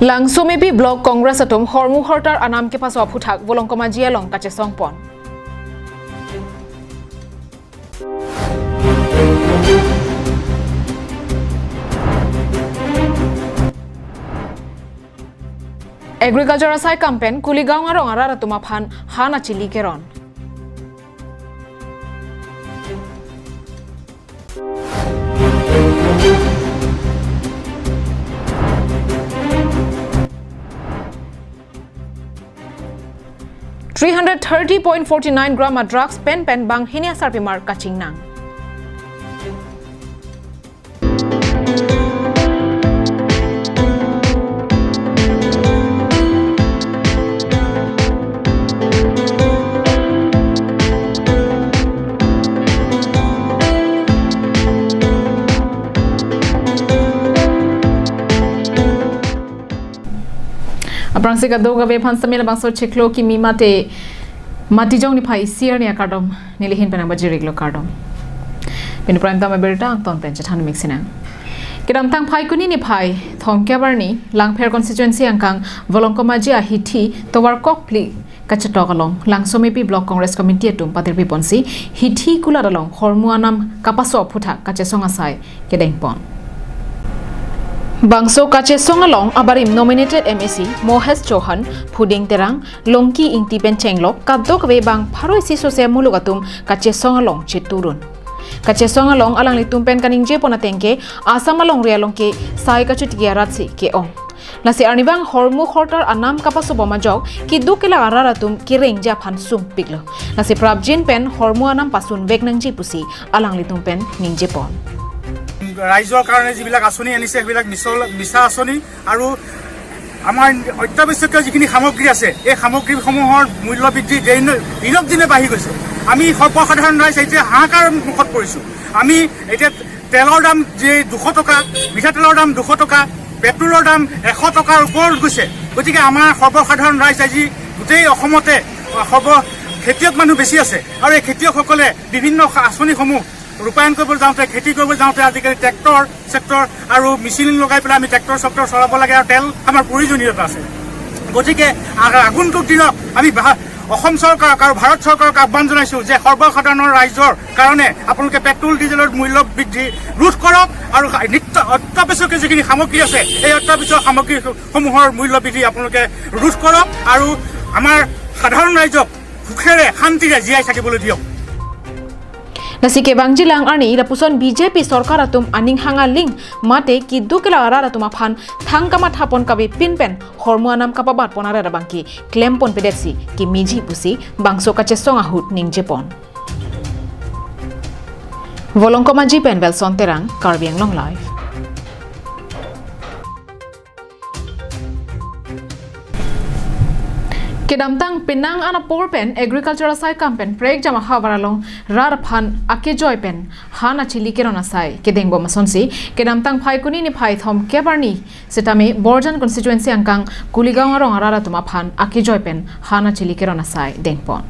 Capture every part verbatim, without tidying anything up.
Langsomepi Block Congress atum hormu hortar anam kepaso aphuthak Volongkom Aji along kachesongpon. Agriculture asaikam pen Kuligaon arong arat atum aphan han achili keron. Three hundred thirty point forty nine gram a drugs pen pen banghini asarpimar kachingnang. Aphrangsi kadokave aphan sitame labangso chiklo kimi mate Matijong niphai isi arni akardom nelihin penang bajiriklo, kardom. Pini prime time abirta angton pen chethan mik sinang. Kedamtang Phaikuni niphai thomkep arni Langpher constituency angkang Volongkom Aji ahithi tovar kokphli kachetok along Langsomepi Block Congress Committee atum patirpi ponsi hithi kulat along hormu anam kapaso aphuthak kachesong asai kedengpon. Bangso kachesong along abarim nominated M A C Mohesh Chauhan, Phuding Terang, Longki Ingti pen chenglok kadokave bang pharo isi sose muluk atum kachesong along cheturun. Kachesong along alanglitum pen kaningjepon ateng ke Assam alongri along ke sai kachotiki arat si ke-ong. Lasi arnivang hormu hortar anam kapasobom ajok keduk kelak arat atum kerengji aphan sumpiklo. Lasi prapjin pen hormu anam pasunvek nangji pusi alanglitum pen ningjepon. ৰাইজৰ কাৰণে যিবিলাক আঁচনি আনিছে, সেইবিলাক মিছল-, মিছা আঁচনি আৰু আমাৰ অত্যাৱশ্যকীয় যিখিনি সামগ্ৰী আছে, এই সামগ্ৰীসমূহৰ মূল্য বৃদ্ধি দিন-, দিনক দিনে বাঢ়ি গৈছে। আমি সৰ্বসাধাৰণ ৰাইজ এতিয়া হাহাকাৰ মুখত পৰিছোঁ। আমি এতিয়া তেলৰ দাম যে দুশ টকা, মিঠাতেলৰ দাম দুশ টকা, পেট্ৰলৰ দাম এশ টকাৰ ওপৰত গৈছে। গতিকে আমাৰ সৰ্বসাধাৰণ ৰাইজ আজি গোটেই অসমতে সৰ্ব খেতিয়ক মানুহ বেছি আছে আৰু এই খেতিয়কসকলে বিভিন্ন আঁচনিসমূহ ৰূপায়ণ কৰিবলৈ যাওঁতে, খেতি কৰিবলৈ যাওঁতে আজিকালি ট্ৰেক্টৰ চেক্টৰ আৰু মেচিন লগাই পেলাই আমি ট্ৰেক্টৰ চেক্টৰ চলাব লাগে আৰু তেল আমাৰ প্ৰয়োজনীয়তা আছে। গতিকে আ-, আগন্তুক দিনত আমি ভা-, অসম চৰকাৰক আৰু ভাৰত চৰকাৰক আহ্বান জনাইছোঁ যে সৰ্বসাধাৰণৰ ৰাইজৰ কাৰণে আপোনালোকে পেট্ৰল ডিজেলৰ মূল্য বৃদ্ধি ৰোধ কৰক আৰু নিত্য অত্যাৱশ্যকীয় যিখিনি সামগ্ৰী আছে, এই অত্যাৱশ্যক সামগ্ৰীসমূহৰ মূল্য বৃদ্ধি আপোনালোকে ৰোধ কৰক আৰু আমাৰ সাধাৰণ ৰাইজক সুখেৰে শান্তিৰে জীয়াই থাকিবলৈ দিয়ক। Lasi kevangjilang arni lapuson B J P sorkar atum aning hang aling mate keduk kelak arat atum aphan thang kamathapon kave pinpen hormu anam kapabatpon arat abang ke klemponpedetsi kemeji pusi bangso kachesong ahut ningjepon. Volongkom Aji pen Welson Terang, Karbi Anglong Live. Kedamtang penang an apor pen agriculture asaikam pen prekjam ahavar along rat aphan akejoi pen han achili keron asai kedengbom asonsi kedamtang Phaikuni niphai thomkep arni sitame Borjan constituency angkang Kuligaon arong arat atum aphan akejoi pen han achili keron asai dengpon.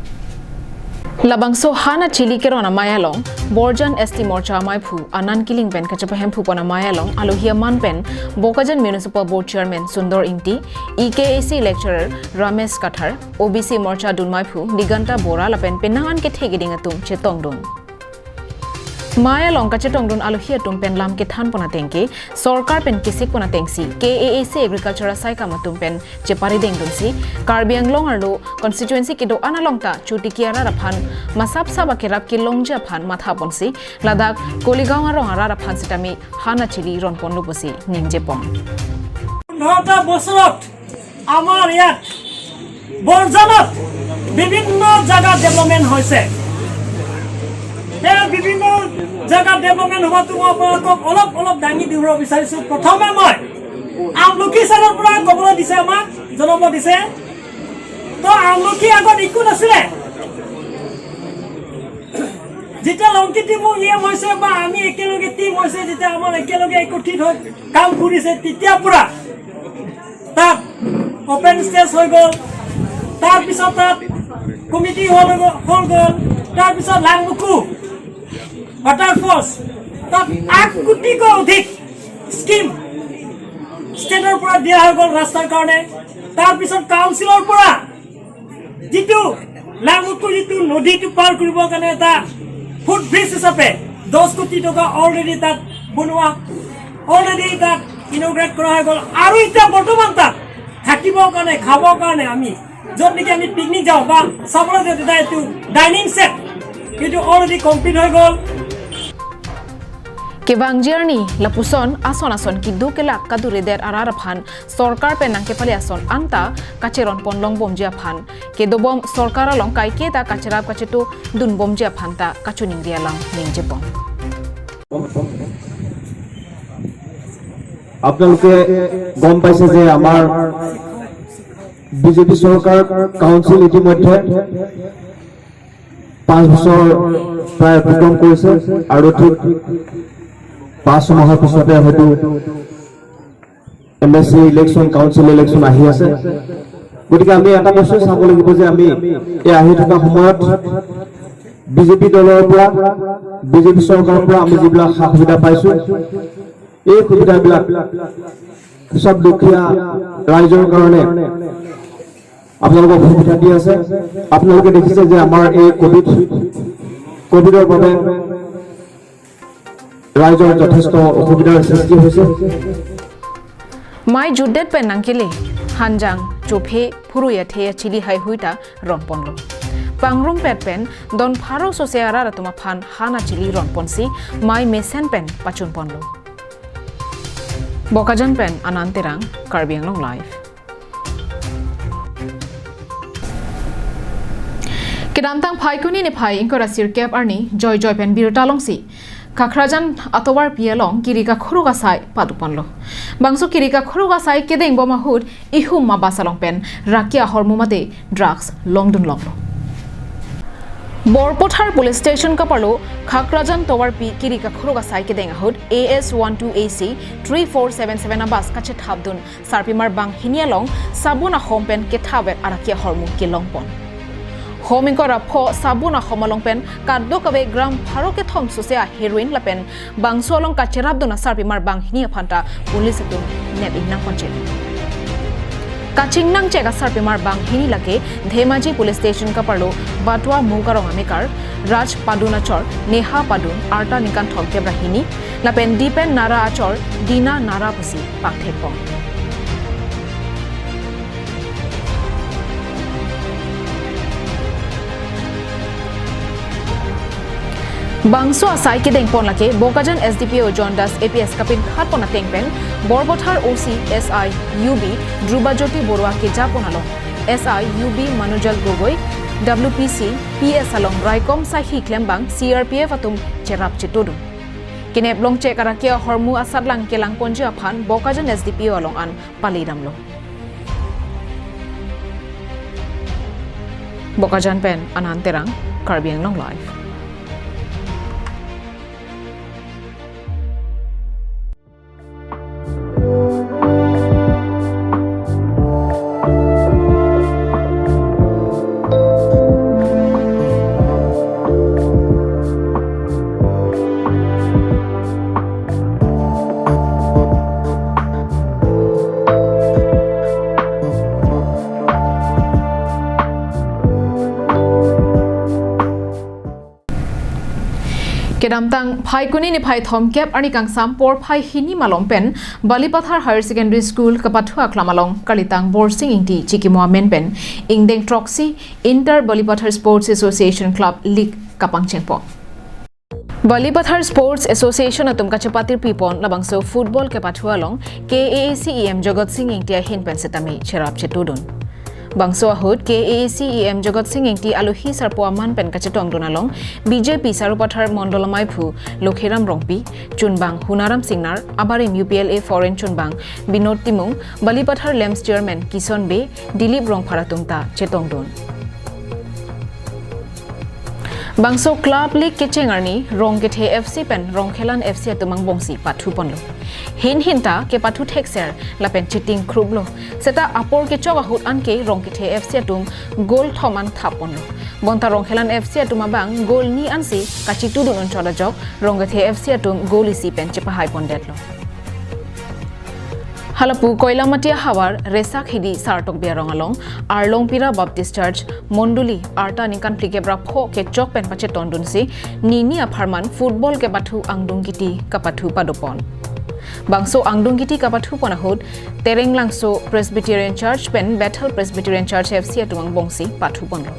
Labangso han achili keron amei along Borjan S T Morcha amaiphu Anand Killing pen kachepahemphu pon amei along alohi aman pen Bokajan Municipal Board Chairman Sundor Ingti, E K A C lecturer Ramesh Kathar, O B C Morcha dunmaiphu Diganta Bora lapen penang an kethe keding atum chetongdun. Mei along kachetongdun alohi atum pen lam kethanpon ateng ke sorkar pen kesikpon atengsi K A A C agriculture asaikam atum pen cheparidengdunsi Karbi Anglong arlo constituency kedo-an along ta chotiki arat aphan masap sap akerap kelongji aphan mathaponsi ladak Kuligaon arong arat aphan sitame han achili ronponlo pusi ningjepon. পোন্ধৰটা বছৰত আমাৰ ইয়াত বৰজানত বিভিন্ন জাগাত ডেভেলপমেণ্ট হৈছে। সেই বিভিন্ন জাগাত ডেভেলপমেণ্ট হোৱাটো মই আপোনালোকক অলপ অলপ দাঙি ধৰিব বিচাৰিছোঁ। প্ৰথমে মই আমলখি ছাইডৰ পৰা ক'বলৈ দিছে, আমাক জনাব দিছে। তো আমলখি আগত একো নাছিলে। যেতিয়া লংকি টিমো ই এম হৈছে বা আমি একেলগে টিম হৈছে, যেতিয়া আমাৰ একেলগে একত্ৰিত হৈ কাম কৰিছে, তেতিয়াৰ পৰা তাত অপেন স্পেচ হৈ গ'ল, তাৰপিছত তাত কমিটি হল, হল গ'ল, তাৰপিছত লাংবুকু ৱাটাৰফলছ, তাত আঠ কোটিকৈ অধিক স্কিম ষ্টেটৰ পৰা দিয়া হৈ গ'ল ৰাস্তাৰ কাৰণে। তাৰ পিছত কাউন্সিলৰ পৰা যিটো লাংগুকু যিটো নদীটো পাৰ কৰিবৰ কাৰণে এটা ফুটব্ৰিজ হিচাপে দহ কোটি টকা অলৰেডি তাত বনোৱা, অলৰেডি তাত ইনগ্ৰেট কৰা হৈ গ'ল। আৰু এতিয়া বৰ্তমান তাত থাকিবৰ কাৰণে, খাবৰ কাৰণে আমি য'ত নেকি আমি পিকনিক যাওঁ বা চাবলৈ যাওঁ, তেতিয়া এইটো ডাইনিং ছেট, এইটো অলৰেডি কমপ্লিট হৈ গ'ল। Kevangji arni lapuson ason ason keduk kelak kaduredet arat aphan sorkar pen nangkepale ason anta kacheron pon longbomji aphan, kedobom sorkar along kaiketa kacherap kachetudun bomji aphan ta kachiningri alam ningjepon. আপোনালোকে গম পাইছে যে আমাৰ বিজেপি চৰকাৰ কাউন্সিল ইতিমধ্যে পাঁচ বছৰ প্ৰায় অতিক্ৰম কৰিছে আৰু ঠিক পাঁচ মাহৰ পিছতে হয়তো এম এল চি ইলেকশ্যন, কাউন্সিল ইলেকশ্যন আহি আছে। গতিকে আমি এটা বস্তু চাব লাগিব যে আমি এই আহি থকা সময়ত বিজেপি দলৰ পৰা, বিজেপি চৰকাৰৰ পৰা আমি যিবিলাক সা সুবিধা পাইছো, এই সুবিধাবিলাক সব দুখীয়া ৰাইজৰ কাৰণে আপোনালোকক সুবিধা দি আছে। আপোনালোকে দেখিছে যে আমাৰ এই কভিড, কভিডৰ বাবে ৰাইজৰ যথেষ্ট অসুবিধাৰ সৃষ্টি হৈছে। Mai jutdet pen nangkele, hanjang, chophe, phurui athe achili haihui ta ronponlo. Pangrumpet pen don pharo sose arat atum aphan han achili ronponsi mai mesen pen pachunponlo. Bokajan pen Anand Terang, Karbi Anglong Live. Kedamtang Phaikuni niphai ingkoi ra sirkep arni joijoi pen birta longsi Khakrajan atovarpi along kiri kakhuruk asai paduponlo. Bangso kiri kakhuruk asai kedengbom ahut ihum ma bus along pen raki ahormu mate drugs longdun longlo. Borpathar Police Station kaparlo Khakrajan tovarpi kiri kakhuruk asai kedeng ahut A S one two A C three four seven seven a bus kachethapdun sarpimar banghini along sabun ahom pen kethavet araki ahormu kelongpon. Hom ingkoi ra pho sabun ahom along pen kadokave gram pharo kethom sose a heroin lapen bangso along kacherapdun asarpimar banghini aphan ta police atum nep-ik nangponche. Kachingnangchek asarpimar banghini lake Dhemaji Police Station kaparlo Batwa Mukarong amekar Raj Padun achor Neha Padun arta ningkan thomkep ra hini lapen Dipen Nara achor Dina Nara pusi pangthekpon. Bangso asai kedengpon lake Bokajan S D P O John Das A P S kapinkhatpon ateng pen Borpathar O C S I U B Dhrubajyoti Borua kejapon along S I U B Manujal Gogoi W P C P S along raikom sahi klembang C R P F atum cherap chetudun. Kenep longchek araki ahormu asatlang kelangponji aphan Bokajan S D P O along an palidamlo. Bokajan pen Anand Terang, Karbi Anglong Live. Kedamtang Phaikuni niphai thomkep arni kangsam porphai hini malom pen Balipathar Higher Secondary School kapathu aklam along kalitang Borsing Ingti chikimo amen pen ingdeng throksi Inter Balipathar Sports Association Club League kapangchengpon. Balipathar Sports Association atum kachepatirpipon labangso football kepathu along K A A C E M Jagat Sing Ingti ahin pen setame cherap chetudun. Bangso ahut K A A C E M Jagat Sing Ingti alohi sarpo aman pen kachetongdun along B J P Sarupathar Mondol amaiphu Lokhiram Rongpi, chunbang Hunaram Singnar, abarim U P L A foreign chunbang Binod Timung, Balipathar LAMPS chairman Kison Bey, Dilip Rongphar atum ta chetongdun. Bangso Club League kecheng arni Rongkethe F C pen Rongkhelan F C atum angbongsi pathuponlo. Hin hin ta kepathu thekser lapen cheting khruplo. Seta apor kechok ahut anke Rongkethe F C atum goal thom an thapponlo. Bonta Rongkhelan F C atum abang goal ni ansi kachetudun unchot ajok Rongkethe F C atum goal isi pen chepahaipondetlo. Halapu Koilamati ahavar Resak Hidi Sartokbi arong along Arlongpira Baptist Church Mondoli arta ningkan phlikep ra pho kechok pen pachetondunsi nini apharman football kepathu angdung kiti kapathu padopon. Bangso angdung kiti kapathupon ahut Tereng Langso Presbyterian Church pen Bethel Presbyterian Church F C atum angbongsi pathuponlo.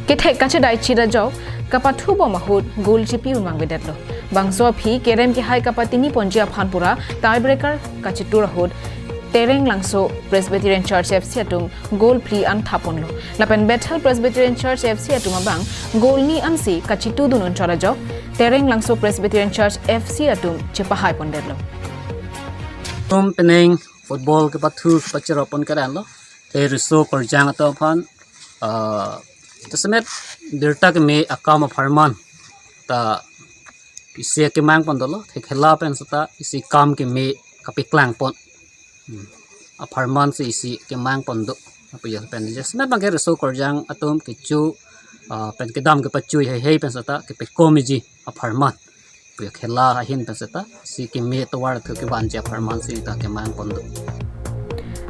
Kethek kachedai chit ajok kapathubom ahut goal chipi unmang bedetlo. Bangso aphi kerem kehai kapatini ponji aphan pura tiebreaker kachitur ahut Tereng Langso Presbyterian Church F C atum goal phli an thaponlo. Lapen Bethel Presbyterian Church F C atum abang goal ni ansi kachitudun unchot ajok Tereng Langso Presbyterian Church F C atum chepahai pondetlo. Atum penang football kepathu pachiropon keranlo. Te riso korjang atum aphan, ah, jasemet birta keme akam apharman ta isi kemang pon dolo, te khela pen seta isi kam keme kapeklang pon. Hmm. Apharman si isi kemang pon do. Apo ya pen jasemet bangke riso korjang atum kecho, ah, pen kedam kepachui heihei pen seta kepekomiji apharman. Pu khela ahin pen seta isi keme tovar thu kevanji apharman si ta kemang pon do.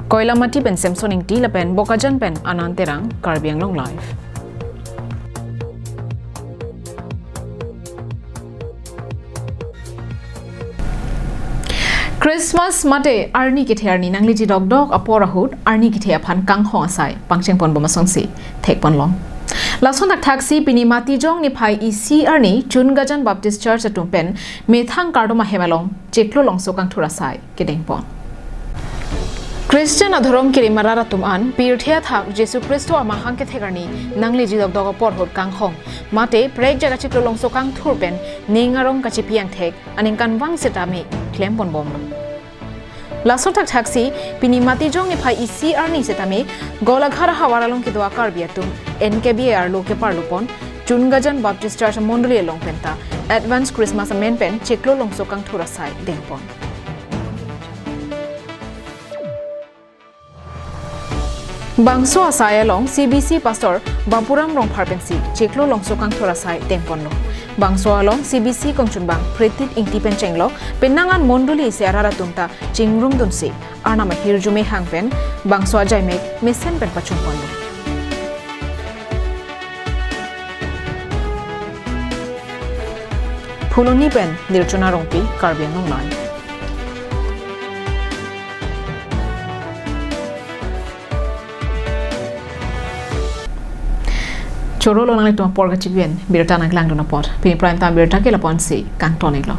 Koilamati pen Samson Ingti lapen Bokajan pen Anand Terang, Karbi Anglong Live. Christmas mate arni kethe arni nangleji dokdok apor ahut arni kethe aphan kanghong asai pangcheng ponbom asonsi thekponlong. Lason thakthaksi pini Matijong niphai isi arni Chungajan Baptist Church atum pen methang kardom ahem along chiklo longso kangthur asai kedengpon. Christian adhorom kerim arat atum an pirthe athak Jisu Khristo amahang kethek arni nangleji dokdok apor ahut kanghong mate prekjak achiklo longso kangthur pen ning arong kachipi angthek aningkanvang setame klemponbomlo. Laso thakthaksi pini Matijong niphai isi arni setame Golaghat ahavar along kedo a-Karbi atum N K B A arlo keparlupon Chungajan Baptist Church Mondoli along penta Advance Christmas amen pen chiklo longso kangthur asai dengpon. Bangso asai along C B C Pastor Bapuram Rongphar pensi chiklo longso kangthur asai dengponlo. Bangso along C B C kongchunbang Pretit Ingti pen chenglok penang an Mondoli isi arat atum ta chingrumdunsi Arnam ahirjume hang pen bangso ajaimek mesen pen pachunponlo. Phuloni pen Nirchuna Rongpi, Karbi Anglong Live. Choro lo nanglitum apor kachiben birta nangklangdun apot. Pini prime time birta ke lapu-ansi kangton-iklo.